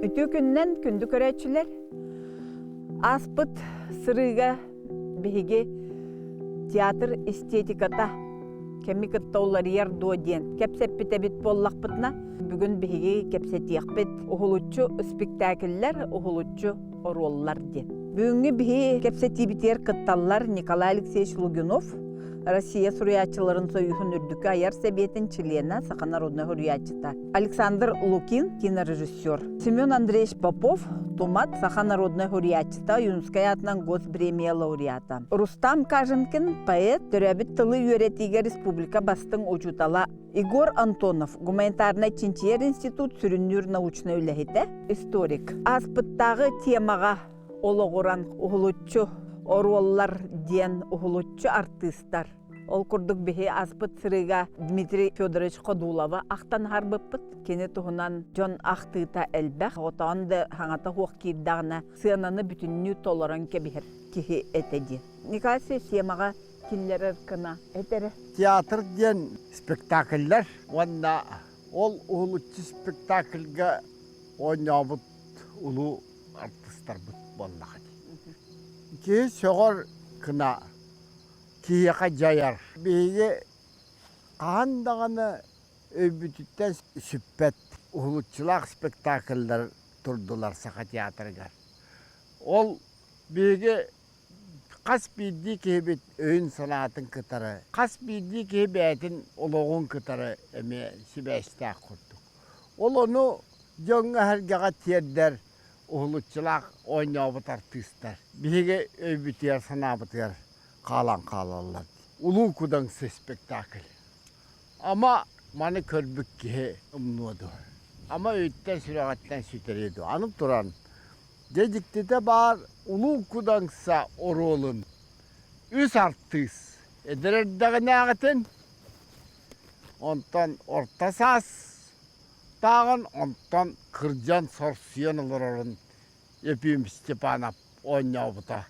Үтүө күннэн күндү көрөөччүлэр! Ааспыт сырыыга биһиги театр эстетиката кэми кытта уларыйар дуо диэн кэпсэппит эбит буоллахпытына, бүгүн биһиги кэпсэтиэхпит уһулуччу спектакльлэр, уһулуччу оруоллар диэн. Бүгүҥҥү биһи кэпсэтиибитигэр кытталлар Николай Алексеевич Лугинов, Россия суруйааччыларын союһун үрдүкү айар сэбиэтин чилиэнэ, саха народнай суруйааччыта Александр Лукин, кинорежиссер, Семен Андреевич Попов, Тумат, саха народнай суруйааччыта, Ойуунускай аатынан Госпремия лауреата, Рустам Каженкин, поэт, төрөөбүт тылы үөрэтиигэ республика бастыҥ учуутала, Егор Антонов, гуманитарнай чинчийэр институт сүрүннүүр научнай үлэһитэ, историк. Ааспыттааҕы темаҕа олоҕуран уһулуччу оруоллар диэн уһулуччу артыыстар. Ол курдук биһи ааспыт сырыыга Дмитрий Федорович Ходуловы ахтан аһарбыппыт. Кини туһунан дьон ахтыыта элбэх, отоон да хаҥата суох киирдэҕинэ сыананы бүтүннүү толорон кэбиһэр киһи этэ диэн. Николай темаҕа киллэрэр гына этэрэ. Театр диэн спектакльлэр уонна ол уһулуччу спектакльга оонньообут улуу артыыстарбыт буоллаҕа дии. Киһи сөҕөр гына киһиэхэ дьайар. Биһиги хаһан даҕаны өйбүтүттэн сүппэт уһулуччулаах спектакльлар турдулар Саха театрыгар. Ол биһиги хас биирдии киһибит өйүн-санаатын кытары, хас биирдии киһи бэйэтин олоҕун кытары эмиэ сибээстээх курдук. Ол ону дьоҥҥо-сэргэҕэ тиэрдэр уһулуччулаах оонньообут артыыстар биһиги өйбүтүгэр-санаабытыгар хаалан хаалаллар. Улуу Кудаҥсы спектакль. Ама маны көрбүт киһи умнуо дуо? Ама өйүттэн-сүрэҕиттэн сүтэриэ дуо? Аны туран, дьэ дьиктитэ баар Улуу Кудаҥса оруолун үс артыыс эдэр эрдэҕинээҕитин, онтон орто саас тааҕын, онтон кырдьан сорсуйан олорорун Ефим Степанов оонньообута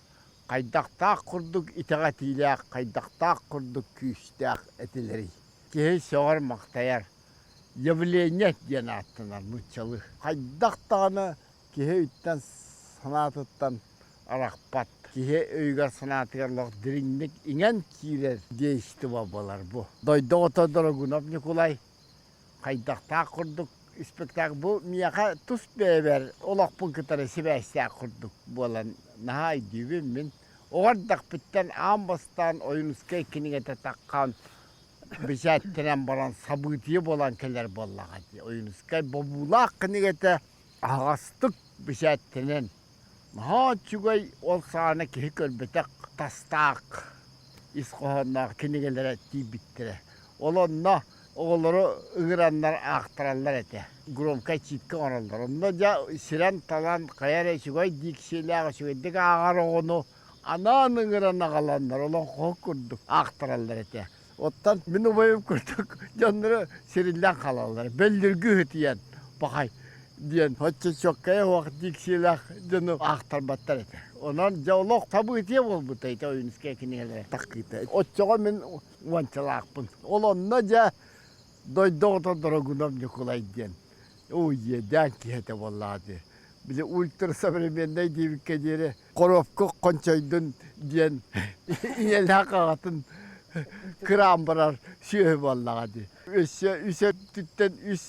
хайдахтаах курдук итэҕэтиилээх, хайдахтаах курдук күүстээх этилэрий? Киһи сөҕөр-махтайар явление диэн ааттанар нууччалыы. Хайдах даҕаны киһи өйтөн санаатыттан арахпат, киһи өйүгэр-санаатыгар олох дириҥник иҥэн киирэр действо буолар бу. Дойду оҕото Дорогунов Ньукулай хайдахтаах курдук спектакль бу миэхэ тус бэйэбэр олохпун кытары сибээстээх курдук буолан наһаа өйдүүбүн мин. Оҕо эрдэхпиттэн аан бастаан Ойуунускай кинигэтэ таххан бэчээттэнэн баран событие буолан кэлэр буоллаҕа дии. Ойуунускай бобуулаах кинигэтэ аһаҕастык бэчээттэнэн наһаа үчүгэй ол саҕана киһи көрбөтөх тастаах ис хоһоонноох кинигэлэрэ тиийбиттэрэ. Ол онно оҕолору ыҥыраннар аахтараллар этэ. Громкай читка оҥороллор. Онно дьэ сирэн-талан хайа эрэ үчүгэй дикциялээх үчүгэйдик ааҕар оҕону анаан ыҥыран аҕаланнар олоҥхоһут курдук аахтараллар этэ. Оттон мин убайым курдук дьоннору сириллэн хаалаллар. Бөллүргү үтүйэн пахай диэн оччо чоккайа суох дикциялээх дьону аахтарбаттар этэ. Онон дьэ олох событие буолбута ити Ойуунускай кинигэлэрэ таххыыта. Оччоҕо мин уончалаахпын. Ол онно дьэ дойду оҕото Дорогунов Ньукулай диэн ой иэдээн киһи этэ буоллаҕа дии. Били ультрасовременнай диэбиккэ диэри коробка хончойдун диэн ийэлээх аҕатын кыраан барар сүөһү буоллаҕа дии. Өссө үс өттүттэн үс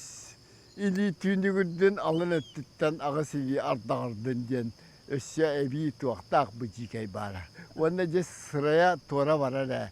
илии түүнүгүрдүн, алын өттүттэн аҕыс илии ардаҕырдын диэн өссө эбии туохтаах быдьыыкай баара. Уонна дьэ сырайа туора барар ээ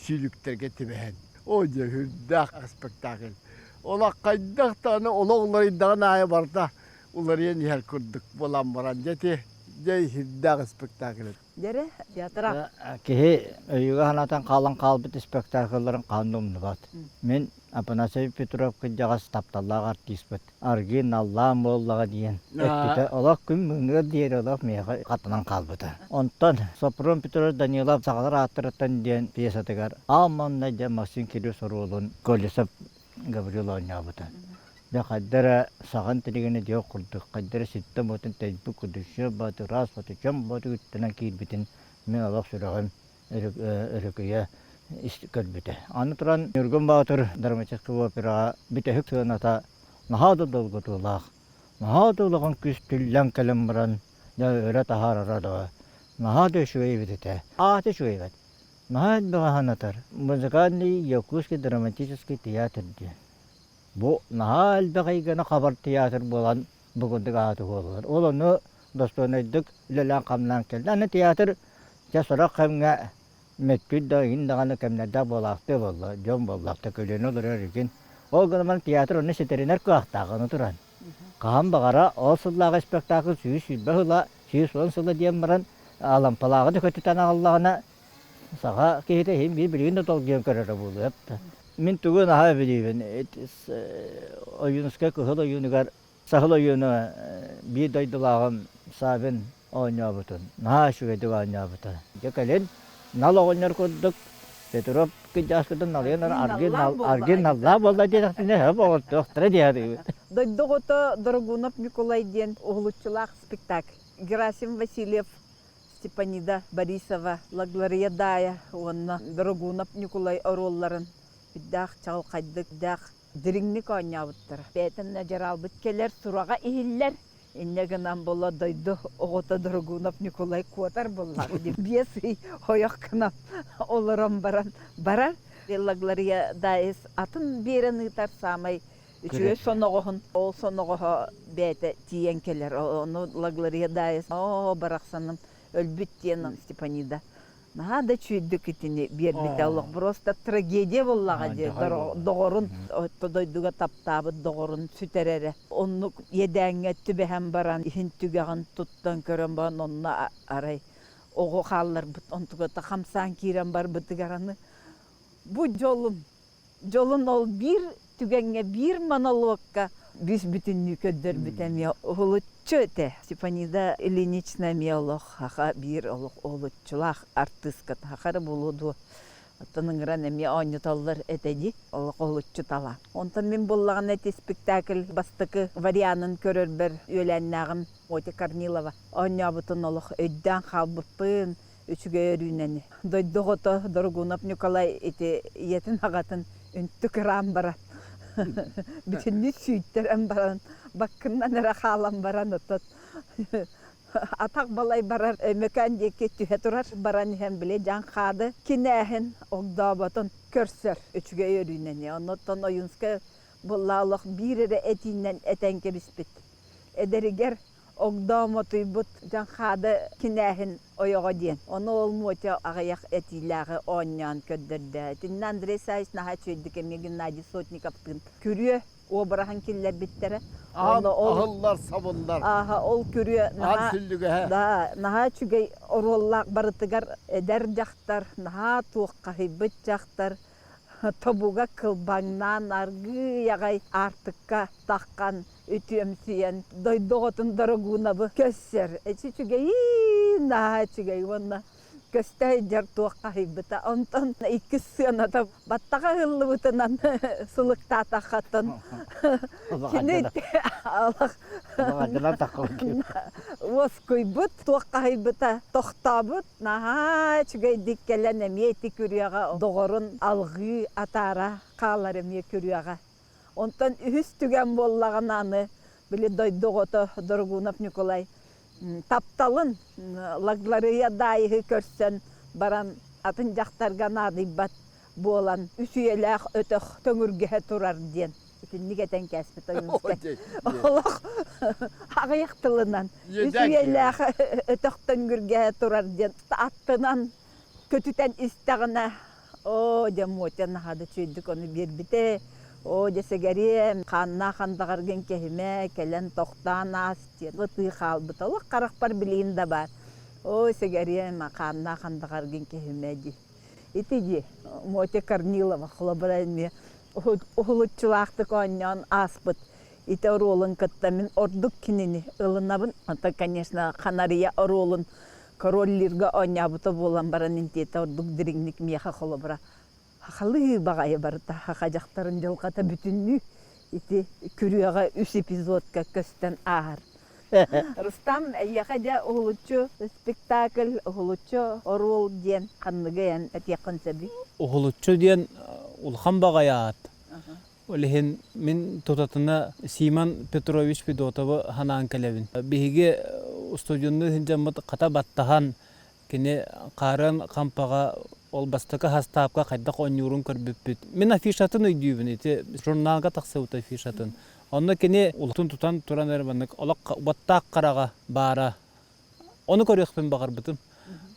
сүүлүктэргэ түбэһэн. Оо дьэ үрдээх спектакль. Олох хайдах даҕаны олох уларыйдаҕын аайы барыта уларыйан иһэр курдук буолан баран дьэ ити дьэ иһирдээх спектакль. Дьэрэ театра. Киһи өйүгэр санаатан хаалан хаалбыт спектакльларын хаһан да умнубат. Мин Афанасий Петров кырдьаҕас тапталлаах артыыспыт аргыый наллаан буоллаҕа диэн эппитэ олох күн мыҥыар диэри олох миэхэ хатанан хаалбыта. Онтон Сопрун Петрович Данилов «Сахалар ааттарыттан» диэн пьесатыгар аан маҥнай дьэ Максим Кирюс оруолун Колесов Гаврил оонньообута. Дьэ хайда эрэ саҕан тилигинэ диэх курдук, хайда эрэ ситтэн-буотун тэйбит курдук сүр бааты ыраас бааты чөм бааты үттэнэн киирбитин мин олох сүрэҕим өрүкүйэ көрбүтэ. Аны туран Ньургун Боотур драматическай операҕа бүтэһик сыаната наһаа да долгутуулаах. Наһаа да улахан күүс түллэн кэлэн баран, дьэ өрө таһаарара да наһаа да үчүгэй эбит этэ. Аата үчүгэй эбит. Наһаа элбэҕи санатар. Музыкальный Якутский драматический театр диэн. Бу наһаа элбэх эйгэни хабар театр буолан бу курдук ааты буолалар. Ол ону достойнайдык үлэлээн-хамнаан кэллэ. Аны театр дьэ сорох кэмҥэ мөккүр да иһин даҕаны кэмнэрдээх буолаахтыы буолла, дьон буоллахта көлүөнэ олорор игин. Ол гынан театр ону ситэринэр кыахтаах аны туран. Хаһан баҕара ол сыллааҕы спектакль 120 сыла, 110 сыла диэн баран Алампалааҕы да көтүтэн аҕаллаҕына саха киһитэ иһин биир билигин да долгуйан көрөрө буолуо да. Мин тугу наһаа билиибин Ойуунускай Кыһыл ойуунугар Саһыл ойууну биир дойдулааҕым Савин оонньообутун, наһаа үчүгэйдик оонньообута. Дьэ кэлин нал оҕонньор курдук Петров кырдьааскытын налыйан аргын наллаа буолла диэтэхтинэ сөп оҕолтуохтара диэхтиибит. Дойду оҕото Дорогунов Ньукулай диэн уһулуччулаах спектакль. Герасим Васильев, Степанида Борисова, Лаглария Даайа уонна Дорогунов Ньукулай оруолларын үрдээх чаҕылхайдык, дээх дириҥник оонньообуттара. Бэйэтин дьараалбыт кэлэр сураҕа иһиллэр. Инньэ гынан була дойду оҕото Дорогунов Ньукулай куотар буоллаҕа дии. 5 ый ойох гынан олорон баран барар. Лаглария Даис атын биэрэн ыытар саамай үчүгэй соноҕоһун. Ол соноҕоһо бэйэтэ тиийэн кэлэр. Ону Лаглария Даис оо барахсаным өлбүт диэн Степанида наһаа да үчүгэйдик итини биэрбитэ олох просто трагедия буоллаҕа дии доҕорун орто дойдуга таптаабыт доҕорун сүтэрэрэ оннук иэдээҥҥэ түбэһэн баран иһин түгэҕин туттан көрөн баран онно арай оҕо хаалларбыт онтугата хамсаан киирэн барбытыгар аны бу дьолум Дьолун ол биир түгэҥҥэ биир монологка бүүс-бүтүннүү көрдөрбүтэ эмиэ уһулуччу этэ. Степанида Ильинична эмиэ олох саха биир олох уһулуччулаах артыыска саха эрэ буолуо дуо оттон ыҥыран эмиэ оонньотоллор этэ дии олох уһулуччу талаан. Онтон мин буоллаҕына ити спектакль бастакы варианын көрөрбөр үөлээннээҕим Мотя Корнилова оонньообутун олох өйдөөн хаалбыппын үчүгэй өрүүнэни. Дойду оҕото Дорогунов Ньукалай ити ийэтин аҕатын үнтү кыраан баран бүтүннүү сүүйтэрэн баран баккыннан эрэ хаалан баран оттон атах балай барар Өймөкөөн диэки түһэ турар баран иһэн били дьаҥ хаады кинээһин огдооботун көрсөр үчүгэй өрүүнэни. Оннуттан Ойуунскай буолла олох биир эрэ этиинэн этэн кэбиспит. Эдэригэр Огдоомотуйбут Дьаҥхаады кинээһин ойоҕо диэн. Ону ол Мотя аҕыйах этиилээҕи оонньоон көрдөрдө. Итиннэ Андрей Савич наһаа үчүгэйдик эмиэ Геннадий Сотниковтыын күрүө уобараһын киллэрбиттэрэ. Аһан аһыллар, сабыллар. Ааһа, ол күрүө наһаа, да, наһаа үчүгэй оруоллаах барытыгар эдэр дьахтар, наһаа туоххаһыйбыт дьахтар, тобуга кылбаҥнаан аргыый аҕай аартыкка таххан үтүөмсүйэн дойду оҕотун Дорогунабы көссөр. Эчи үчүгэйиин, наһаа үчүгэй уонна көстө сылдьар туоххаһыйбыта. Онтон иккис сыаната баттаҕа ыһыллыбытынан сылыктаатаххаттан кини алах уоскуйбут, туоххаһыйбыта тохтообут. Наһаа үчүгэйдик кэлэн эмиэ ити күрүөҕэ доҕорун алҕыы атаара хаалар эмиэ күрүөҕэ. Онтон үһүс түгэн буоллаҕына аны били дойду оҕото Дорогунов Ньукулай тапталын Лагларыйа Даайыһы көрсөн баран атын дьахтарга наадыйбат буолан үс үйэлээх өтөх төҥүргэһэ турар диэн итинник этэн кээспит Ойуунускай. Олох аҕыйах тылынан үс үйэлээх өтөх төҥүргэһэ турар диэн аттынан көтүтэн истэҕинэ оо дьэ Мотя наһаа да үчүгэйдик ону биэрбитэ оо дьэ сэгэриэм хааннаах андаҕаргын кэһимэ кэлэн тохтоон аас диэн ытыы хаалбыта олох харахпар билигин да баар оо сэгэриэм хааннаах андаҕаргын кэһимэ дии Ити дии Мотя Корнилова холобура эмиэ уһулуччулаахтык оонньоон ааспыт ити оруолун кытта мин ордук кинини ылынабын. Оттон, конечно, Ханарыйа оруолун король Лирга оонньообута буолан баран интиэтэ ордук дириҥник миэхэ холобура хахалыы баҕайы барыта саха дьахтарын дьылҕата бүтүннүү ити күрүөҕэ үс эпизодка көстөн ааһар. Рустам, эйиэхэ дьэ уһулуччу спектакль, уһулуччу оруол диэн ханныгы эн этиэххин сөбүй? Уһулуччу диэн улахан баҕайы аат. Ол иһин мин тутатына Симон Петрович Федотовы санаан кэлэбин. Биһиги устудьуоннуу сылдьаммыт хата баттаһан, кини хаарыан хампаҕа ол бастакы хастаапка хайдах оонньуурун көрбүппүт. Мин афишатын өйдүүбүн, ити журналга тахсыбыт афишатын. Онно кини улутун тутан туран эрэ маннык олох уоттаах хараҕа баара. Ону көрүөхпүн баҕарбытым.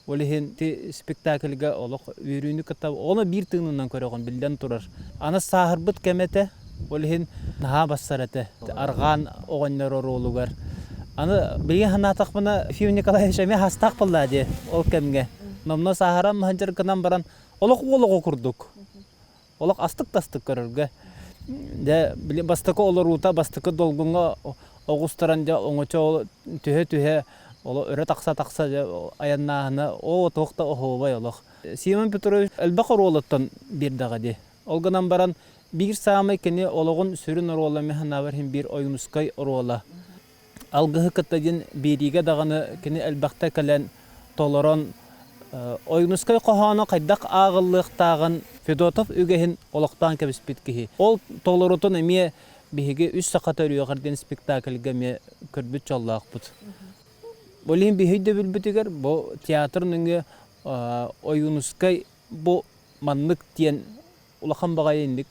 Ол иһин ити спектакльга олох үөрүүнү кытта ону биир тыынынан көрөҕүн биллэн турар. Аны сааһырбыт кэм этэ, ол иһин наһаа бассар этэ. Арҕаан оҕонньор оруолугар. Аны билигин санаатахпына Ефим Николаевич эмиэ хастаах буоллаа дии ол кэмҥэ. Номнуо сааһыран маһынчыр гынан баран олох уол оҕо курдук. Олох астык да астык көрөргө. Дьэ, били бастакы олоруута, бастакы долгуҥҥа оҕустаран дьэ оҥочо түһэ-түһэ оло өрө тахса-тахса дьэ айаннааһына оо туох да оһуобай олох. Симон Петрович элбэх оруолуттан биэрдэҕэ дии. Ол гынан баран биир саамай кини олоҕун сүрүн оруола мин санаабар иһин биир Ойуунускай оруола. Алгыһы кытта диэн биэриигэ даҕаны кини элбэхтэ кэлэн толорон Ойуунускай хоһооно хайдах ааҕыллыахтааҕын Федотов үгэһин олохтоон кэбиспит киһи. Ол толорутун эмиэ биһиги Үс саха төрүөҕэр диэн спектакльга эмиэ көрбүт дьоллоохпут. Ол иһин биһи өйдөбүлбүтүгэр бу театр нөҥүө Ойуунускай бу маннык диэн улахан баҕайы инник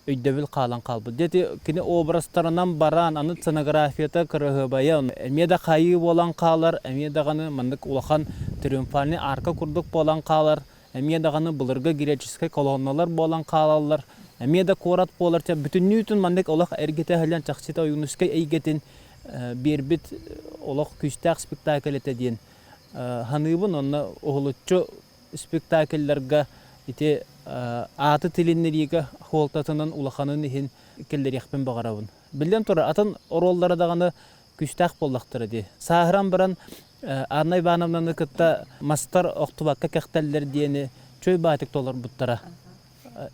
өйдөбүл хаалан хаалбыт. Дьэ кини образтарынан баран, аны сценографията кыраһыабайа эмиэ да хайыы буолан хаалар, эмиэ даҕаны маннык улахан триумфальный арка курдук буолан хаалар, эмиэ даҕаны былыргы греческэй колонналар буолан хаалаллар, эмиэ да куорат буолар. Чэ, бүтүннүүтүн маннык олох эргитэ сылдьан чахчыта Ойуунускай эйгэтин биэрбит олох күүстээх спектакль этэ диэн саныыбын. Онно уһулуччу спектакльларга ити ааты тилиннэриигэ суолтатынан улаханын иһин киллэриэхпин баҕарабын. Биллэн турар, атын оруоллара даҕаны күүстээх буоллахтара дии. Сааһыран баран Анна Ивановнаны кытта мастар охтубакка кэхтэллэр диэни чөй баатык толорбуттара.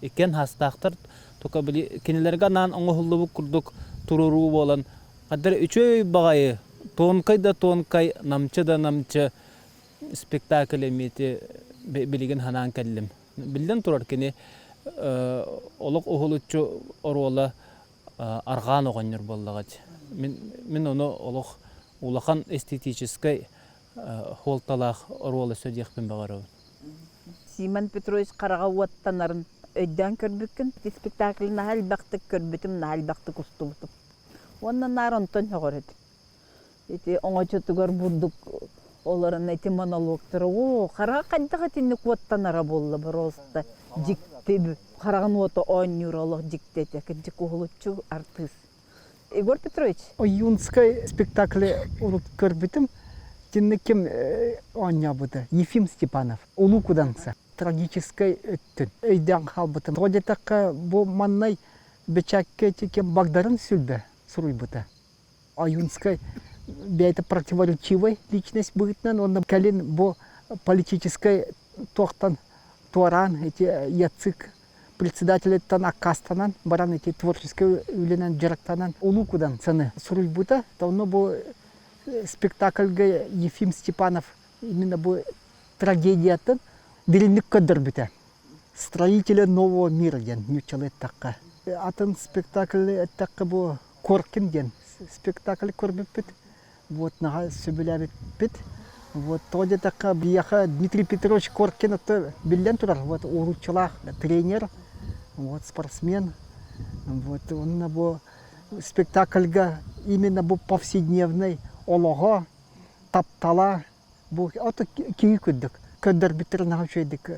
Иккиэн хаастаахтар, только били кинилэргэ анаан оҥоһуллубут курдук туруоруу буолан, хаддар үчүгэй баҕайы, тонкай да тонкай, намчы да намчы спектакль эмиэти билигин санаан кэллим. Биллэн турар, кини олох уһулуччу оруола арҕаан оҕонньор буоллаҕа дии. Мин, мин ону олох улахан эстетическэй суолталаах оруол өссө диэхпин баҕарабын. Симон Петрович хараҕа уоттанарын өйдөөн көрбүккүн. Спектакль наһаа элбэхтик көрбүтүм, наһаа элбэхтик устубутум. Уонна наар онтон сөҕөр этим. Ити оҥочотугар бурдук олорон эти монологтара оо хараҕа хайдах итинник уоттанара буолла просто дьикти хараҕын уота оонньуура олох дьикти этэ кырдьык уһулуччу артыыс Егор Петрович Ойуунскай спектаклы урут көрбүтүм. Итинник ким оонньообута? Ефим Степанов. Улуу Кудаҥса. Трагическай өттүн өйдөөн хаалбытым. Тоҕо диэтэххэ, бу маннай бэчээккэ ити ким Багдарын Сүлбэ суруйбута. Ойуунскай бэйэтэ противоречивай личность быһыытынан уонна кэлин бу политическай туохтан туораан ити ЯЦИК председателиттэн аккаастанан баран ити творческий үлэнэн дьарыктанан Улуу Кудаҥсаны суруйбута. Онно бу спектакльга Ефим Степанов именно бу трагедиятын дириҥник көрдөрбүтэ. Строители нового мира диэн нууччалыы эттэххэ. Атын спектакль эттэххэ бу Коркин диэн спектакль көрбүппүт. Вот наһаа сөбүлээбиппит. Вот тоҕо диэтэххэ биһиэхэ Дмитрий Петрович Коркин это биллэн турар вот уһулуччулаах тренер, вот спортсмен. Вот онно бу спектакльга именно бу повседневный олоҕо, таптала Бу ото киһи курдук көрдөрбүттэрэ наһаа үчүгэйдик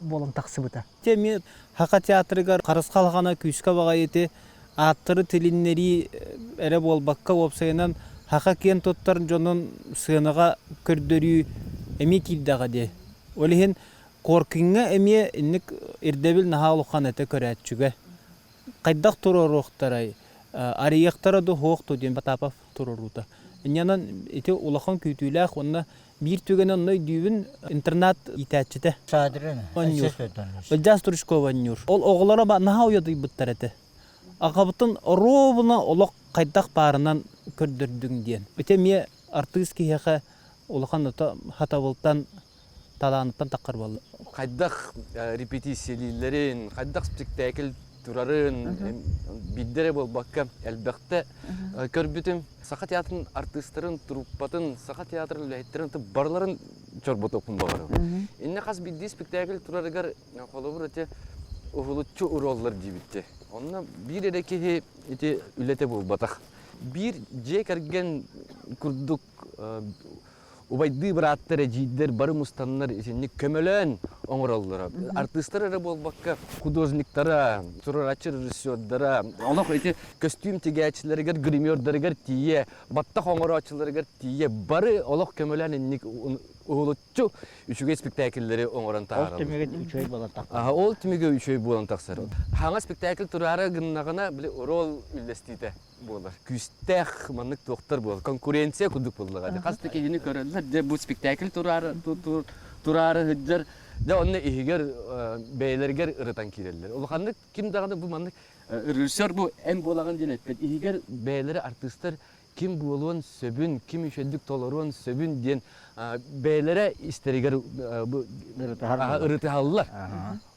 буолан тахсыбыта. Эмиэ Саха театрыгар Харысхал хаҕана күүскэ баҕайы ити ааттары тилиннэрии эрэ буолбакка уопсайынан саха киэн туттар дьонун сыанаҕа көрдөрүү эмиэ киирдэҕэ дии. Ол иһин Коркиҥҥа эмиэ инник ирдэбил наһаа улахан этэ көрөөччүгэ. Хайдах туруоруохтарай, арыйыахтара дуу, суох дуу диэн Потапов туруоруута. Инньэнэн ити улахан күүтүүлээх уонна биир түгэни онно өйдүүбүн интернат иитээччитэ Онньуур. Ылдьаас Стручкова онньуур. Ол оҕолоро наһаа уйадыйбыттар этэ. Аҕабытын оруобуна олох хайдах баарынан көрдөрдүҥ диэн. Ити эмиэ артыыс киһиэхэ улахан хатабылтан талааныттан таххар буолла. Хайдах репетициялииллэрин, хайдах спектакль. турарын биирдэ эрэ буолбакка элбэхтэ көрбүтүм. Саха театрын артыыстарын, труппатын, Саха театрын үлэһиттэрин барыларын чорботуохпун баҕарабын. Иннэ хас биирдии спектакль турарыгар холобур ити уһулуччу уруоллар диэбитти. Онно биир эрэ киһи ити үлэтэ буолбатах. Биир дьиэ кэргэн курдук убайдыы бырааттар, эдьиийдэр бары мустаннар итинник көмөлөөн оҥороллоро. Артыыстар эрэ буолбакка, художниктара, туруорааччы режиссердара, олох ити көстүүм тигээччилэригэр, гримердарыгар тиийэ, баттах оҥорооччуларыгар тиийэ бары олох көмөлөөн инник уһулуччу үчүгэй спектакльлэри оҥорон таһаараллар. Ол түмүгэ үчүгэй буолан тахсар. Ол түмүгэ үчүгэй буолан тахсар. Хаҥа спектакль тураары гыннаҕына, били роль үллэстиитэ буолар. Күүстээх маннык туохтар буолар. Конкуренция курдук буоллаҕа. Хас да киһини көрөллөр. Дьэ бу спектакль тураары тураары сылдьар. Дьэ онно иһигэр бэйэлэригэр ырытан киирэллэр. Улаханнык ким даҕаны бу маннык режиссер бу эн буолаҕын диэн эппэт. Иһигэр бэйэлэрэ артыыстар ким буолуон сөбүн, ким үчүгэйдик толоруон сөбүн диэн бэйэлэрэ истэригэр ырытыһаллар,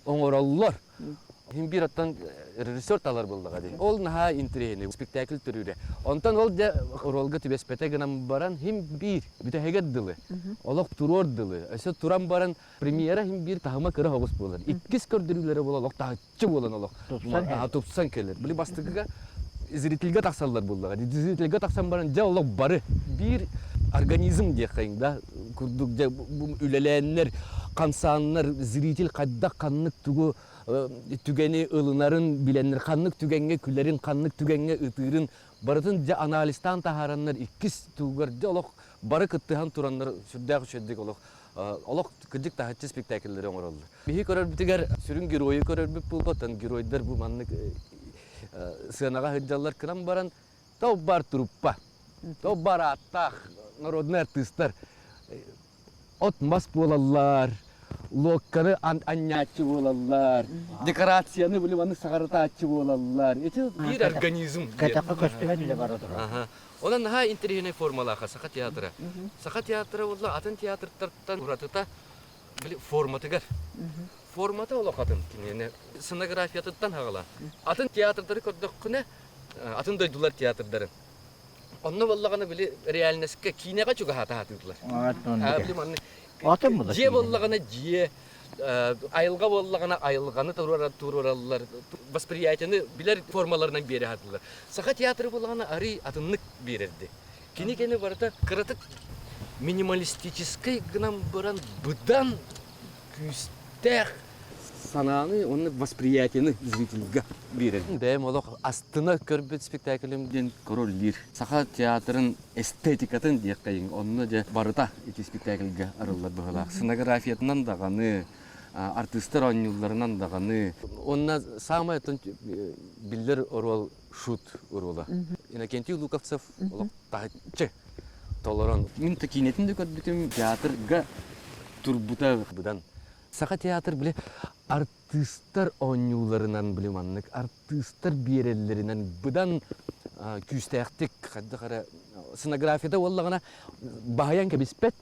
оҥороллор. Иһин биир оттон режиссер талар буоллаҕа дии. Ол наһаа интэриэһинэй спектакль төрүүрэ. Онтон ол дьэ оруолга түбэспэтэ гынан баран иһин биир бүтэһигэр дылы, олох туруор дылы. Өссө туран баран премьера иһин биир таһыма кыра оҕус буолар. Иккис көрдөрүүлэрэ буолан олох таһыччы буолан олох тупсан кэлэр. Били бастакыга зрительгэ тахсаллар буоллаҕа. Зрительгэ тахсан баран дьэ олох бары биир организм диэххэйиҥ да курдук дьэ үлэлээннэр, хамсааннар зритель хайдах ханнык тугу түгэни ылынарын билэннэр, ханнык түгэҥҥэ күлэрин, ханнык түгэҥҥэ ытыырын барытын дьэ анализтаан таһаараннар иккис тугугар дьэ олох бары кыттыһан тураннар сүрдээх үчүгэйдик олох олох кырдьык таһыччы спектакльлэри оҥороллор. Биһи көрөрбүтүгэр сүрүн геройу көрөрбүт буолбатан геройдар бу маннык сыанаҕа сылдьаллар кынан баран то бар труппа, то бар ааттаах народнай артыыстар от-мас буолаллар, луокканы анньааччы буолаллар, декорацияны били маны саҕарытааччы буолаллар. Ити биир организм. Кэтэххэ көстүбэт үлэ бара турар. Онон наһаа интэриэһинэй формалаах Саха театра. Саха театра буолла атын театртартан уратыта били форматыгар. Формата олох атын кинини сценографиятыттан хаҕалаан. Атын театрдары көрдөххүнэ, атын дойдулар театрдарын. Онно буоллаҕына били реальностька киинэҕэ чугаһаата сатыыллар. Били маннык дьиэ буоллаҕына дьиэ, айылҕа буоллаҕына айылҕаны туруораллар, восприятиены билэр формаларынан биэрэ сатыыллар. Саха театры буоллаҕына арый атыннык биэрэрди. Кини кини барыта кыратык минималистическай гынан баран быдан күүстээх санааны уонна восприятиены зрительгэ биэрэр. Бэйэм олох астына көрбүт спектаклым диэн король Лир. Саха театрын эстетикатын диэххэйиҥ, онно дьэ барыта ити спектакльга арыллар быһыылаах. Сценографиятынан даҕаны, артыыстар оонньуулларынан даҕаны. Уонна саамай оттон биллэр оруол шут оруола. Иннокентий Луковцев олох таһыччы толорон. Мин киинэтин да көрбүтүм, театрга турбута быдан. Саха театр били артыыстар оонньууларынан били маннык артыыстар биэрэллэринэн быдан күүстээхтик хайдах эрэ сценографията буоллаҕына баһыйан кэбиспэт.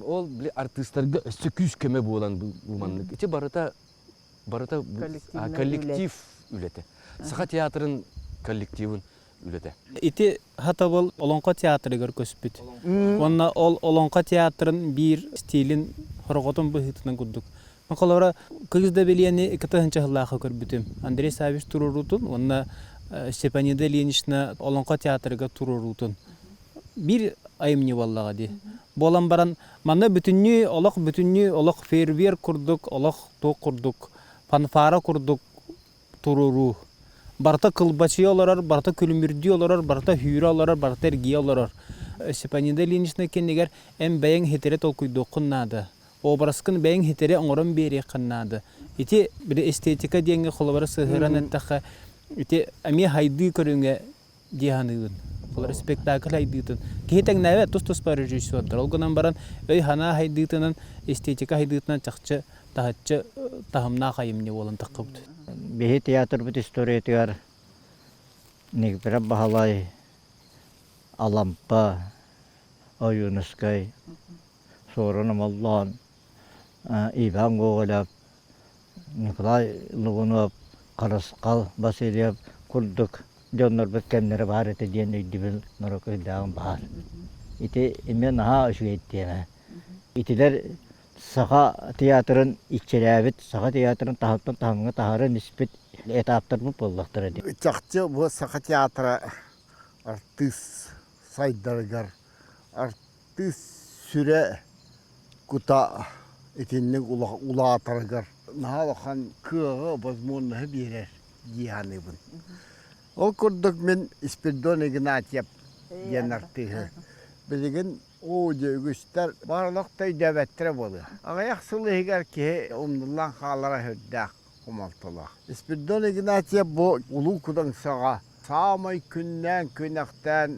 Ол били артыыстарга өссө күүс-көмө буолан бу маннык. Ити барыта барыта коллектив үлэтэ. Саха театрын коллективын үлэтэ. Ити Хатабыл Олоҥхо театрыгар көспүт. Уонна ол Олоҥхо театрын биир стилин хорҕотун быһыытынан курдук. Холобура, Кыыс да бэлиэни 2 сыллаахха көрбүтүм. Андрей Саввич туруоруутун уонна Степанида Ильинична Олоҥхо театрыгар туруоруутун. Биир айымньы буоллаҕа дии. Буолан баран, манна бүтүннүү олох бүтүннүү олох фейерверк курдук, олох туох курдук, фанфара курдук туруоруу. Барыта кылбачыйа олорор, барыта күлүмүрдүү олорор, барыта сүүрэ олорор, барыта эргийэ олорор. Степанида Ильинична кэннигэр эн бэйэҥ хитирэ толкуйдуоххун наада. Образкын бэйэҥ хитирэ оҥорон биэриэххин наада. Ити били эстетика диэҥҥэ холобура сыһыаран эттэххэ, ити эмиэ хайдыы көрүҥэ дии саныыбын. Холобура спектакль хайдыытын. Киһи тэҥнээбэт тус-туспа режиссердар. Ол гынан баран өй-санаа хайдыытынан, эстетика хайдыытынан чахчы таһыччы таһымнаах айымньы буолан таххыбыт. Биһи театрбыт историятыгар Никифоров Баһылай, Алампа, Ойуунускай, Суорун Омоллоон, Иван Гоголев, Николай Лугунов, Харысхал Васильев курдук дьоннорбут кэмнэрэ баар этэ диэн өйдөбүл норуокка өйдөөҕүм баар. Ити эмиэ наһаа үчүгэй тиэмэ. Итилэр Саха театрын иччилээбит, Саха театрын таһыттан таһымҥа таһааран испит этаптарбыт буоллахтара дии. Чахчы бу Саха театра артыыс сайдарыгар артыыс сүрэ кута итинник улаатарыгар наһаа улахан кыаҕы, возможноһы биэрэр дии саныыбын. Ол курдук мин Спиридон Игнатьев диэн артыыһы билигин Оо, дьэ, үгүстэр баар олох да өйдөөбөттөрө буолуо. Аҕыйах сыл иһигэр киһи умнуллан хаалара сүрдээх хомолтолоох. Спиридон Игнатьев бу Улуу Кудаҥсаҕа саамай күннээн-күнэхтээн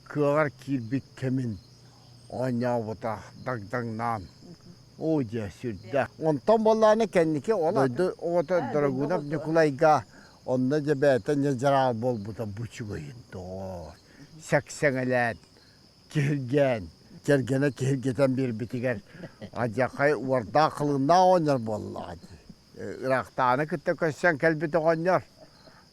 кыаҕар киирбит кэмин оонньообута дагдаҥнаан. Оо, дьэ, сүрдээх. Онтон буоллаҕына кэнники ол дойду оҕото Дорогунов Ньукулайга онно дьэ бэйэтэ ньадьараал буолбута бу үчүгэйин доҕоор. Сэксэҥэлээн киһиргээн, кэргэнэ киһиргэтэн биэрбитигэр адьахай уордаах кылыннаах оҕонньор буоллаҕа дии. Ыраахтааны кытта көрсөн кэлбит оҕонньор.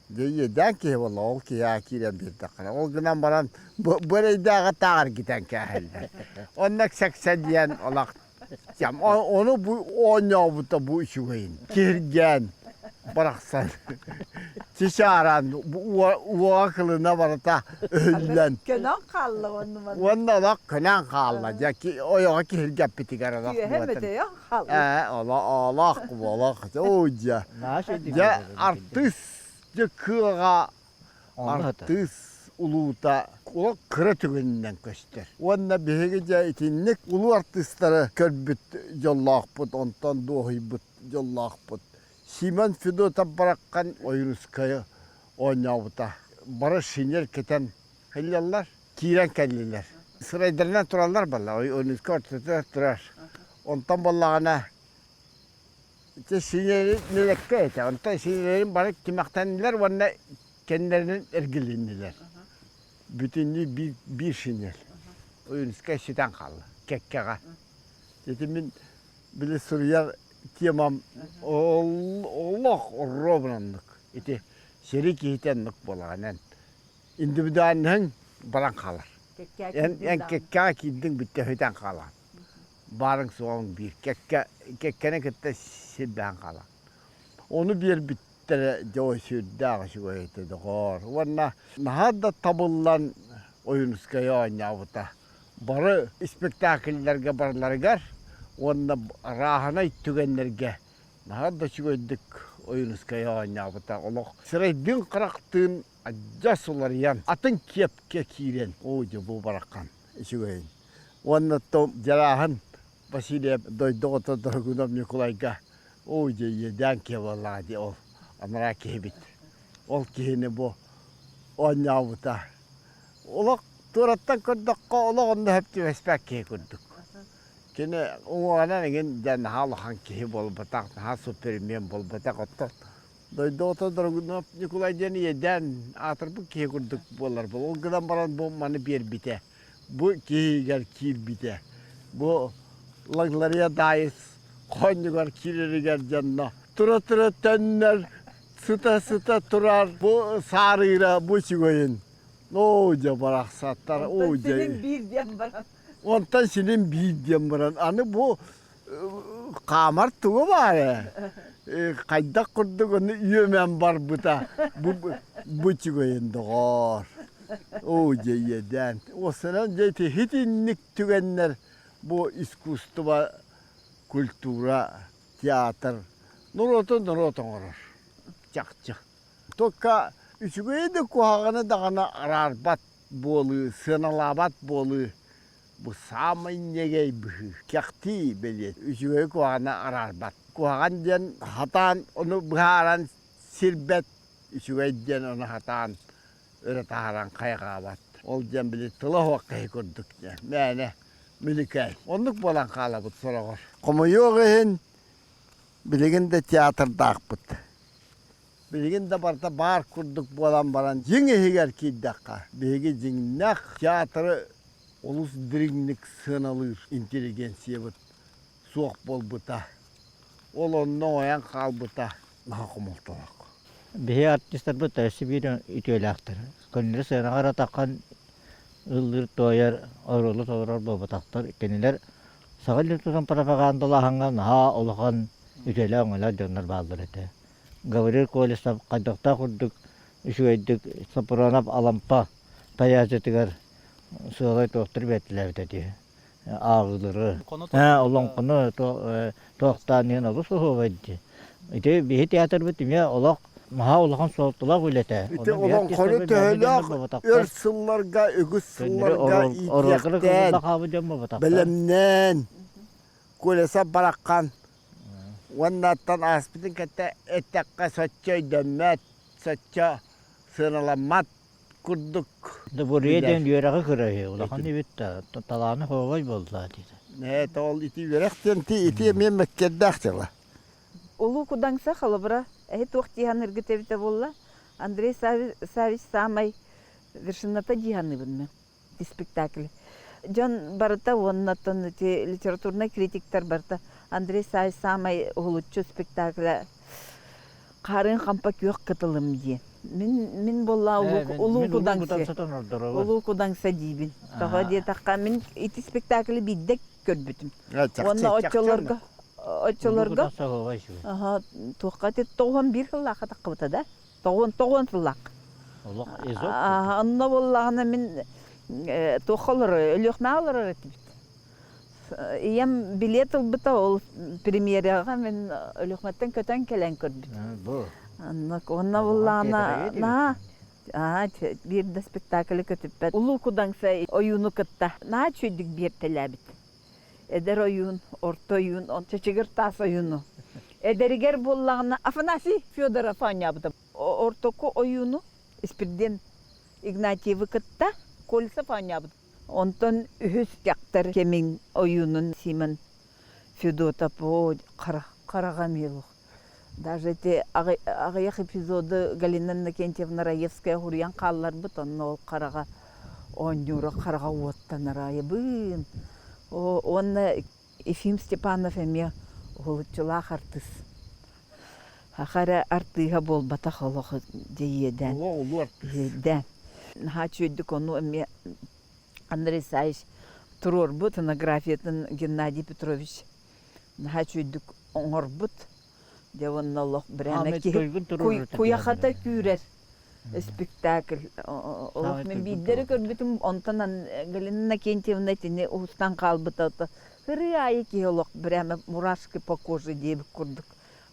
Дьэ иэдээн киһи буолла, ол киһи киирэн биэрдэххинэ. Ол гынан баран бу эрэйдээҕи таах эргитэн кээһэллэр. Онно сэксэлийэн олох Ону бу оонньообута бу үчүгэйин. Киһиргээн барахсан чычааран уоҕа кылына барыта өһүллэн. Көнөн хаалла уонна манна. Уонна олох көнөн хаалла. Дьэ ойоҕо киһиргэппитигэр олох Түөһэ мөтөйөн хаалла. Ээ олох олох оо дьэ. Дьэ артыыс дьэ кыаҕа Артыыс улуута олох кыра түгэнинэн көстөр. Уонна биһиги дьэ итинник улуу артыыстары көрбүт дьоллоохпут, онтон дуоһуйбут дьоллоохпут. Симон Федотов бараххан Ойуунускайы оонньообута. Бары шинель кэтэн сылдьаллар, киирэн кэллилэр. Сырайдарынан тураллар балла, Ойуунускай ортотугар турар. Онтон буоллаҕына Ити сиҥэрин нэлэккэ этэ, онтон сиҥэрин бары тимэхтэннилэр уонна кэннилэринэн эргилиннилэр. Бүтүннүү биир, биир шинель. Ойуунускай сүтэн хаалла кэккэҕэ. Ити мин били суруйар темам олох ровно оннук. Ити сири киһитэ оннук буолаҕын эн. Индивидуальныһыҥ баран хаалар. Эн, эн кэккэҕэ киирдиҥ бүттэ сүтэн хаалаҕын. баарыҥ-суоҕуҥ биир кэккэ кэккэни кытта сирдээн хаалан. Ону биэрбиттэрэ дьэ сүрдээх үчүгэй этэ доҕоор. Уонна наһаа да табыллан Ойуунускайы оонньообута. Бары спектакльларга барыларыгар уонна арааһынай түгэннэргэ наһаа да үчүгэйдик Ойуунускайы оонньообута. Олох сирэйдиин-харахтыын адьас уларыйан, атын киэпкэ киирэн, оо дьэ бу бараххан үчүгэйин. Уонна Дьарааһын Васильев дойду оҕото Дорогунов Ньукулайга оо дьэ иэдээн киһи буоллаҕа дии ол анараа киһибит. Ол киһини бу оонньообута. Олох туораттан көрдөххө олох онно сөп түбэспэт киһи курдук. Кини уҥуоҕунан эҥин дьэ наһаа улахан киһи буолбатах, наһаа супермен буолбатах. Оттон дойду оҕото Дорогунов Ньукулай диэн иэдээн аатырбыт киһи курдук буолар. Ол гынан баран бу маны биэрбитэ. Бу киһигэр киирбитэ. Бу Лаглария Даайыс хоонньугар киирэригэр дьонно тура-тура төннөр, сыта-сыта турар бу саарыыра бу үчүгэйин. Оо дьэ барахсаттар, оо Онтон дьэ. синин биир диэн баран. Онтон синин биир диэн баран аны бу хаамар тугу баар ээ хайдах курдук ону үөмэн барбыта бу бу үчүгэйин доҕоор оо дьэ иэдээн уоссанан дьэ ити итинник түгэннэр бу искусство культура театр норуоту норуот оҥорор чахчы только үчүгэйи да куһаҕаны даҕаны араарбат буолыы сыаналаабат буолуу Бу саамай ньэгэй быһыы, кэхтии бэлиэ. Үчүгэйи куһаҕаны араарбат. Куһаҕан диэн хатаан ону быһааран сирбэт, үчүгэй диэн ону хатаан өрө таһааран хайҕаабат. Ол диэн били тыла суох киһи курдук диэн мээнэ мүлүкээй. Оннук буолан хаалабыт сороҕор. Хомойуох иһин, билигин да театрдаахпыт. Билигин да барыта баар курдук буолан баран, дьиҥ иһигэр киирдэххэ, биһиги дьиҥнээх театры олус дириҥник сыаналыыр интеллигенциябыт суох буолбута. Ол онно оҥойон хаалбыта наһаа хомолтолоох. Биһи артистарбыт өссө биир үтүөлээхтэр. Көннөрү сыанаҕа эрэ таххан ыллыыр-туойар, оруолу толорор буолбатахтар. Кинилэр саха литературатын пропагандалааһыҥҥа наһаа улахан үтүөлээх-өҥөлөөх дьоннор бааллар этэ. Гаврил Колесов хайдахтаах курдук үчүгэйдик Сопронов Алампа тайаачытыгар сыалай туохтары бэртилээбит этэ ааҕыылары. Олоҥхону туохтаан иһэн олус оһуобай дии. Ити биһи театрбыт эмиэ олох наһаа улахан суолталаах үлэтэ. Ити олоҥхону төһөлөөх өр сылларга, үгүс сылларга иитиэхтээн, бэлэмнээн, Колесов бараххан уоннаттан ааспытын кытта эттэххэ соччо өйдөммөт, соччо сыаналаммат курдук Добуруйа диэн үөрэҕи кыраһы улахан эбит да талааны хообой буолла диэтэ. Ээ ол ити үөрэх диэн ити эмиэ мэккэрдээх дьыала. Улуу Кудаҥса холобура эһи туох дии саныыргыт эбитэ буолла Андрей Савич саамай вершината дии саныыбын мин спектакль. Дьон барыта уонна оттон ити литературнай критиктэр барыта Андрей Савич саамай уһулуччу спектакля Хаарыан хампа күөх кытылым диэн. Мин мин буолла улуу кудаҥса улуу кудаҥса диибин. Тоҕо диэтэххэ мин ити спектаклы биирдэ көрбүтүм. Уонна оччолорго оччолорго туохха ити 91 сыллаахха таххыбыта да? 99 сыллаах. Онно буоллаҕына мин туохха олорор Өлүөхмэҕэ олорор этибит. Ийэм билиэт ылбыта ол премьераҕа мин Өлүөхүмэттэн көтөн кэлэн көрбүтүм. Бу. Онно буллаҕына наһаа биир да спектаклы көтүппэт. Улуу Кудаҥса ойууну кытта наһаа үчүгэйдик биэртэлээбит. Эдэр ойуун, орто ойуун, чэчигир таас ойууну. Эдэригэр буоллаҕына Афанасий Федоров оонньообута. Ортоку ойууну Испирдиэн Игнатьевы кытта Колесов оонньообут. Онтон үһүс дьахтар кэмин ойуунун Симон Федотов оо хараҕа эмиэ олох. Даже ити аҕыйах эпизоды Галина Иннокентьевна Раевская суруйан хаалларбыт, онно ол хараҕа оонньуура хараҕа уоттанара айабыын. Уонна Ефим Степанов эмиэ уһулуччулаах артыыс. Саха эрэ артыыһа буолбатах олох дьэ иэдээн. Улуу артыыс. Иэдээн. Наһаа үчүгэйдик ону эмиэ Андрей Исаевич туруорбут сценографиятын Геннадий Петрович наһаа үчүгэйдик оҥорбут. Дьэ уонна олох бирээмэ киһи куйахата күүрэр спектакль. Олох мин биирдэ эрэ көрбүтүм, онтон Галина Иннокентьевна итини уһустан хаалбыта. Ырыа аайы киһи олох бирээмэ мурашки по коже диэбит курдук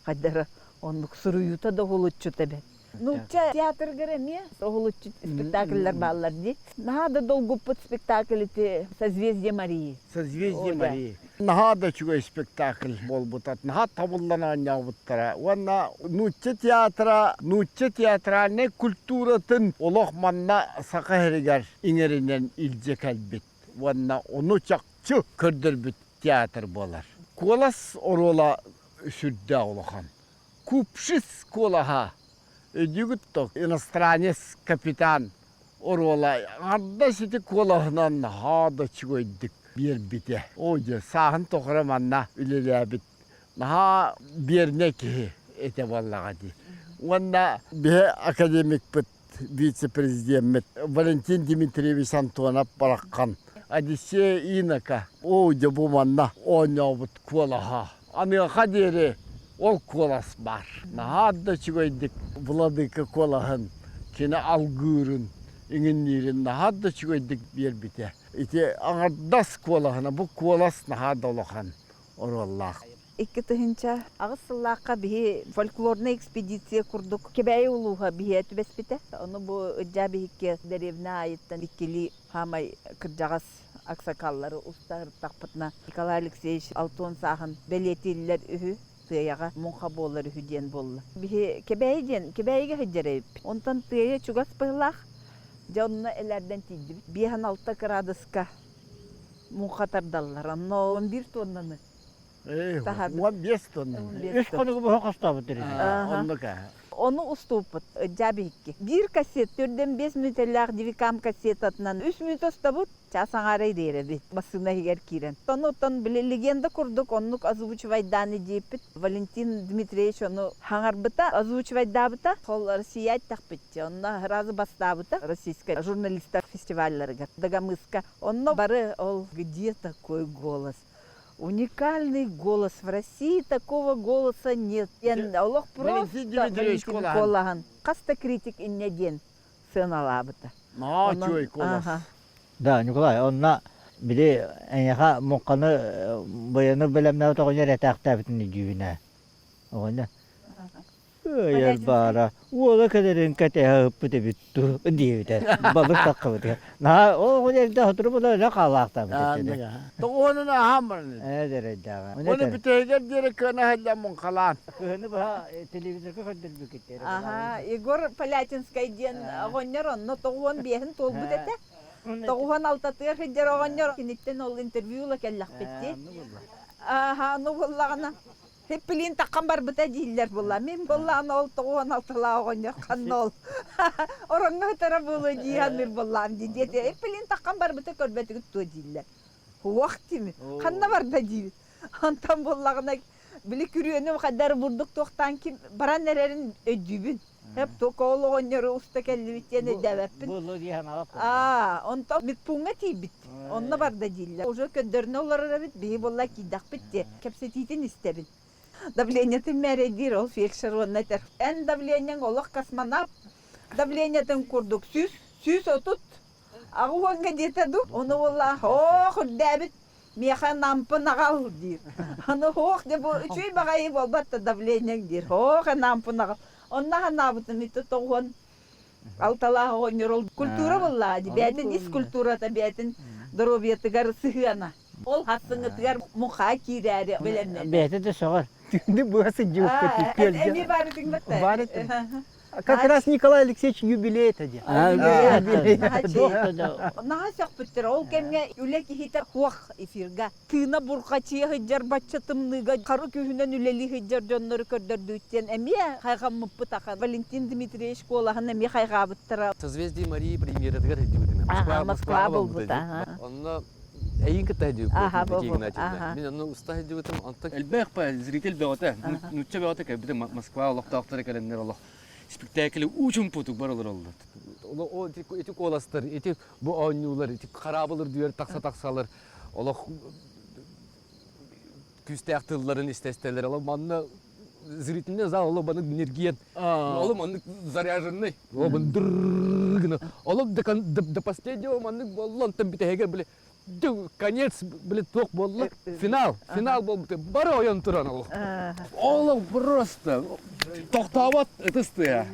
хайдара оннук суруйуута да уһулуччута эбит. Нуучча театрыгар эмиэ уһулуччу спектакльлар бааллар дии. Наһаа да долгуппут спектакль ити «Созвездие Марии». «Созвездие Марии». Наһаа да үчүгэй спектакль буолбута, наһаа табыллан оонньообуттара. Уонна нуучча театра, нуучча театральнай культуратын олох манна Саха сиригэр иҥэринэн илдьэ кэлбит уонна ону чахчы көрдөрбүт театр буолар. Куолас оруола сүрдээх улахан. Купшиц куолаһа өйдүүгүт то иностранец капитан оруола аҥардас ити куолаһынан наһаа да үчүгэйдик биэрбитэ. Оо дьэ, сааһын тухары манна үлэлээбит наһаа биэрнэй киһи этэ буоллаҕа дии. Уонна биһи академикпыт вице-президеммит Валентин Дмитриевич Антонов бараххан Одиссея Инока оо дьэ бу манна оонньообут куолаһа аныаха диэри ол куолас баар. Наһаа да үчүгэйдик владыка куолаһын кини алгыырын, иҥинниирин наһаа да үчүгэйдик биэрбитэ. Ити аҥардас куолаһына бу куолас наһаа да улахан оруоллаах. 2008 сыллаахха биһи фольклорнай экспедиция курдук Кэбээйи улууһа биһиэ түбэспитэ. Ону бу Ыдьаа биһикки дэриэбинэ аайыттан иккилии хаамай кырдьаҕас аксакаллары устаһыртахпытына Николай Алексеевич алтуон сааһын бэлиэтииллэр үһү, Тыайаҕа муҥха буолар үһү диэн буолла. Биһи Кэбээйи диэн Кэбээйигэ сылдьар эбиппит. Онтон Тыайа чугас быһыылаах, дьэ онно элээрдэн тиийдибит. 5-6 кыраадыска муҥха тардаллар. Онно 11 туоннаны 15 тонна. Үс хонугу быһа хостообут Оннук. Ону устууппут ыдьаа биһикки. Биир кассет, төрдөн 5 мүнүүтэлээх дивикам кассетатынан үс мүнүүтэ устабыт, чаас аҥаара ириэрэбит массыына иһигэр киирэн. Онуттан били легенда курдук оннук озвучивайдааны диэппит. Валентин Дмитриевич ону хаҥарбыта, озвучивайдаабыта. Ол Россия эттэхпит онно сразу бастаабыта российскай журналистар фестивалларыгар Дагомыска. Онно бары ол где такой голос? Уникальный голос в России такого голоса нет. Диэн олох просто Валентин Куолаһын хас да критик инньэ диэн сыаналаабыта. Наа үчүгэй куолас. Да, Николай, онно били эйиэхэ муҥханы быйаны бэлэмнээбит оҕонньор этээхтээбитин өйдүүбүн ээ. Оҕонньор Ыйар баара, уола кэлэрин кэтэһэ ыппыт эбит дуу диэбитэ. Балык таххыбытыгар. Наһаа ол эрдэ сотору була өлө хаалаахтаабыт этэ. Тоҕуонун аһаан баран. Ээ дэрэйдээҕэ. Оны бүтэһигэр диэри кыана иһэллэр муҥхалаан. Кыһыны быһа телевизорга көрдөрбүккүттэр. Аха, Егор Полятинскай диэн оҕонньор онно тоҕуон биэһин туолбут этэ. Тоҕуон алтатыгар сылдьар оҕонньор киниттэн ол интервью ыла кэллэхпит дии. Аха, ну буоллаҕына Хиппилиин таххан барбыта дииллэр буолла. Мин буоллаҕына ол 96-лаах оҕонньор ханна ол ороҥҥо сытара буолуо дии саныыр буоллаҕым дии диэтэ. Хиппилиин таххан барбыта көрбөтүгүт дуо дииллэр. Уох дими. Ханна барда диибит. Онтон буоллаҕына били күрүөнү хайдары бурдук туохтаан ким баран эрэрин өйдүүбүн. Хеп только ол оҕонньору уста кэллибит диэн өйдөөбөппүн. Аа, онтон медпууҥҥа тиийбит. Онно барда дииллэр. Уже көрдөрүнэ олорор эбит, биһи буолла киирдэхпит диэ. Кэпсэтиитин истэбин. Давлениетын мээрэйдиир ол фельдшер уонна этэр. Эн давлениеҥ олох космонавт давлениетын курдук 100, 130 аҕыс уонга диэтэ дуу. Ону буолла, оох үрдээбит миэхэ нампын аҕал диир. Аны һуох дьэ бу үчүгэй баҕайы буолбат да давлениеҥ диир. Һоох нампын аҕал. Онно санаабытым ити 96-лаах оҕонньор ол культура буоллаҕа дии. Бэйэтин ис культурата, бэйэтин доруобуйатыгар сыһыана. Ол хасыҥытыгар муха киирээри бэлэмнэнэр. Бэйэтэ да сөҕөр. Түүнү быһа сылдьыбыппыт күөлгэ. Эмиэ баар этиҥ батта. Баар этим. Как раз Николай Алексеевич юбилей это диye. Наһаа сөхпүттэр. Ол кэмҥэ үлэ киһитэ хуох эфирга. Тыына бурҕачыйа сылдьар бачча тымныыга хары күүһүнэн үлэлии сылдьар дьоннору көрдөрдүүттэн эмиэ хайҕаммыппыт ахан. Валентин Дмитриевич куолаһын эмиэ хайҕаабыттара. Созвездие Марии премьератыгар сылдьыбытым. Москва, Москва буолбута. Онно эйин кытта сылдьыбыт. Мин онно уста сылдьыбытым. Онтон элбэх зритель бөҕөтө, нуучча бөҕөтө кэлбитим. Москва олохтоохторо кэлэннэр олох спектакль уучумпутук бар олороллор. Ити куоластар, ити бу оонньуулар, ити хараабыл үрдүгэр тахса-тахсалар олох күүстээх тылларын истэстэлэр. Олох манна зрительный зал олох маннык энергиен, олох маннык заряженный, олох гына, олох до последнего маннык буолла, онтон бүтэһигэр били конец, били туох буолла, финал, финал буолбута, бары ойон туран олох. Олох просто тохтообот ытыс тыаһа.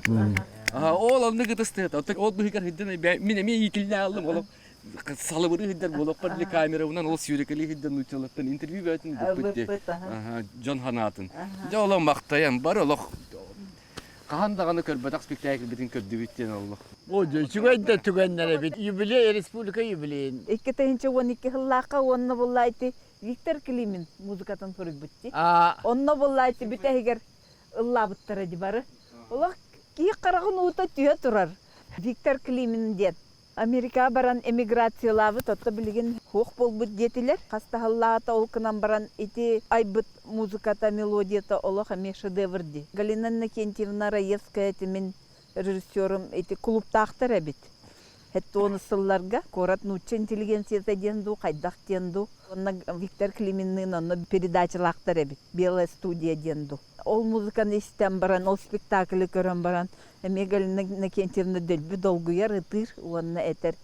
Ол оннук ытыс тыаһа. Ол быһыгар сылдьан мин эмиэ иитиллэ аллым олох салыбырыы сылдьар буолуохпар били камерабынан ол сүүрэкэлии сылдьан нууччалартан интервью бөҕөтүн ыыппыт дии дьон санаатын. Дьэ олох махтайан бары олох хаһан даҕаны көрбөтөх спектакльбитин көрдүбүт диэн олох. О, үчүгэй да түгэннэр эбит. Юбилей, республика юбилейин. 2012 сыллаахха уонна булла ити Виктор Климин музыкатын суруйбут дии. Онно булла ити бүтэһигэр ыллаабыттара ди бары. Олох киһи хараҕын уута түһэ турар. Виктор Климин диэн Америкаҕа баран эмиграциялаабыт, отто билигин суох буолбут диэтилэр. Хас да сыллааҕыта ол гынан баран ити айбыт музыката, мелодията олох эмиэ шедевр дии. Галина Иннокентьевна Раевская ити мин режиссерум ити кулууптаахтар эбит. Хэттуону сылларга куорат нуучча интеллигенцията диэн дуу, хайдах диэн дуу. Онно Виктор Климинныын онно передачалаахтар эбит. Белая студия диэн дуу. Ол музыканы истэн баран, ол спектаклы көрөн баран, эмиэ Галина Иннокентьевна дөлбү долгуйар, ытыыр уонна этэр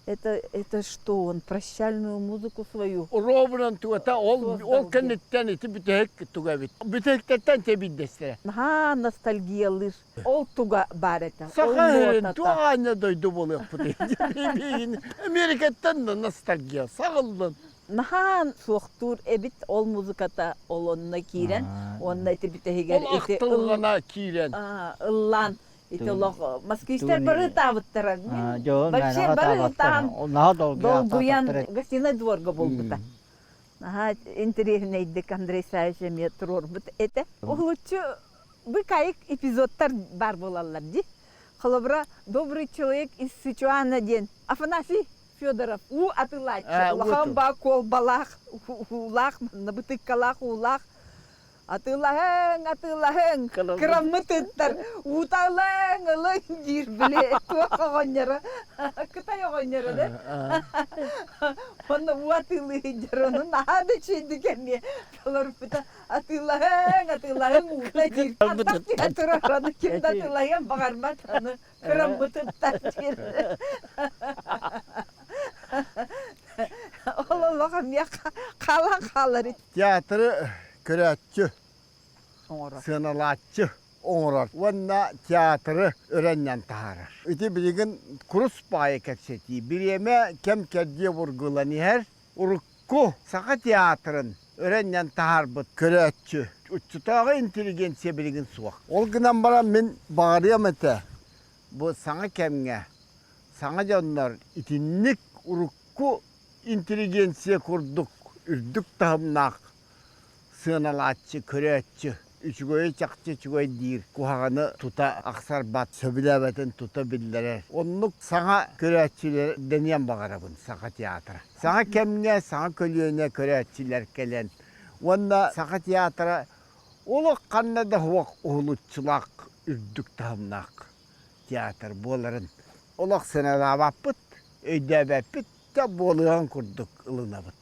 это, это что, он прощальную музыку свою Ровно туата ол ол кэнниттэн ити бүтэһик туга эбит. Бүтэһиктэртэн тэбиирдэстэрэ. Наһаа ностальгиялыыр. Ол туга баар этэ. Саха сирин туох аанньа дойду буолуохпутуй? Америкаттан да ностальгия саҕыллын. Наһаа суохтуур эбит ол музыката ол онно киирэн уонна ити бүтэһигэр Ол ити ахтылҕана киирэн. ыллаан ити олох москвичтар бары ытаабыттара. Вообще бары ытаан долгуйан гостиный дворга буолбута. Наһаа интэриэһинэйдик Андрей Савич эмиэ туруорбут этэ. Уһулуччу. быкайык эпизодтар баар буолаллар дии. Холобура, «Добрый человек из Сычуана» диэн Афанасий Федоров уу атыылааччы, улахан баа куолбалаах, уулаах, манна бытыккалаах уулаах Атыылаһыҥ, атыылаһыҥ, кыраммыт ыттар, ууталыҥ, ылыҥ диир били туох оҕонньоро, кытай оҕонньоро да. Онно уу атыылыы сылдьар, ону наһаа да үчүгэйдик эмиэ толорбута. Атыылаһыҥ, атыылаһыҥ, уута диир. Ардах түһэ турар, ону ким да атыылаһыан баҕарбат, аны кыраммыт ыттар диир. Ол олох эмиэ хаалан хаалар. Театры көрөөччү, сыаналааччы оҥорор уонна театры өрөннөн таһаарар. Ити билигин курус баайы кэпсэтии. Бириэмэ кэм-кэрдии обургулан иһэр. Урукку Саха театрын өрөннөн таһаарбыт көрөөччү, оччотооҕу интеллигенция билигин суох. Ол гынан баран мин баҕарыам этэ, бу саҥа кэмҥэ саҥа дьоннор итинник урукку интеллигенция курдук үрдүк таһымнаах сыаналааччы, көрөөччү, үчүгэйи чахчы үчүгэй диир, куһаҕаны тута ахсарбат, сөбүлээбэтин тута биллэрэр. Оннук саҥа көрөөччүлэр дэниэн баҕарабын Саха театра. Саҥа кэмҥэ саҥа көлүөнэ көрөөччүлэр кэлэн уонна Саха театра олох ханна да суох уһулуччулаах үрдүк таһымнаах театр буоларын олох сыаналаабаппыт, өйдөөбөппүт да буолуон курдук ылынабыт.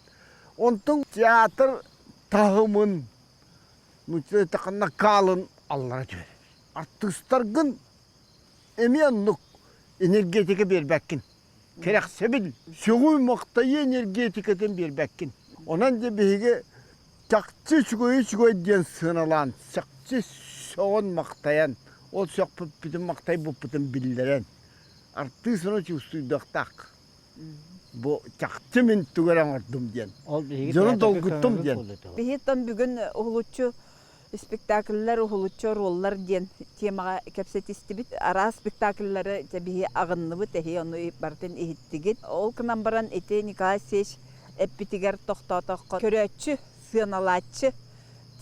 Онтон театр таһымын накалын аллара түһэр. Артыыстаргын эмиэ оннук энергетика биэрбэккин. Кэрэхсэбил, сөҕүү-махтайыы энергетикатын биэрбэккин. Онон дьэ биһиги чахчы үчүгэй үчүгэй диэн сыаналаан, чахчы сөҕөн-махтайан, ол сөхпүппүтүн махтайбыппытын биллэрэн, артыыс ону чувствуйдуохтаах. Бу чахчы мин тугу эрэ оҥордум диэн. Дьону долгуттум диэн. Биһиттэн бүгүн уһулуччу спектакльлар уһулуччу оруоллар диэн темаҕа кэпсэтистибит. Араас спектакльлары биһи аҕынныбыт, эһи ону барытын иһиттигит. Ол гынан баран ити Николай Алексеевич эппитигэр тохтоотоххо көрөөччү, сыаналааччы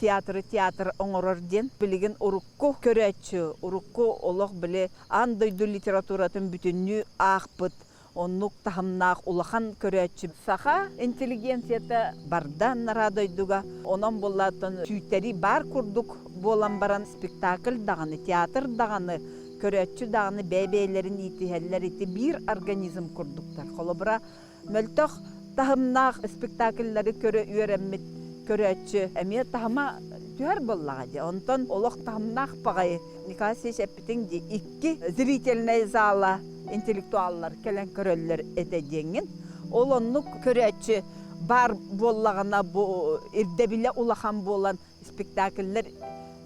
театры театр оҥорор диэн билигин урукку көрөөччү, урукку олох били аан дойду литературатын бүтүннүү аахпыт оннук таһымнаах улахан көрөөччү саха интеллигенцията барда анараа дойдуга. Онон буоллааттан сүүйтэрии баар курдук буолан баран спектакль даҕаны, театр даҕаны, көрөөччү даҕаны бэйэ-бэйэлэрин иитиһэллэр ити биир организм курдуктар. Холобура, мөлтөх таһымнаах спектакльлары көрө үөрэммит көрөөччү эмиэ таһыма түһэр буоллаҕа дии. Онтон олох таһымнаах баҕайы Николай Алексеевич эппитиҥ дии икки зрительнай зала интеллектуаллар кэлэн көрөллөр этэ диэҥҥин. Ол оннук көрөөччү баар буоллаҕына бу ирдэбилэ улахан буолан спектакльлэр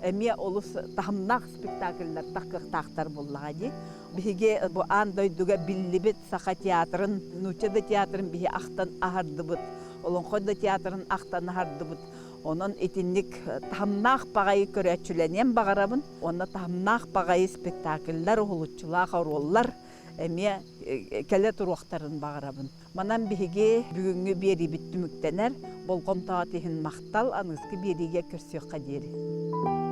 эмиэ олус таһымнаах спектакльлар таххыахтаахтар буоллаҕа дии. Биһиги бу аан дойдуга биллибит Саха театрын, нуучча да театрын биһи ахтан аһардыбыт, Олоҥхо да театрын ахтан аһардыбыт. Онон итинник таһымнаах баҕайы көрөөччүлэниэн баҕарабын. Уонна таһымнаах баҕайы спектакльлар, уһулуччулаах оруоллар эмиэ кэлэ туруохтарын баҕарабын. Манан биһиги бүгүҥҥү биэриибит түмүктэнэр. Болҕомтоҕут иһин махтал, аныгыскы биэриигэ көрсүөххэ диэри.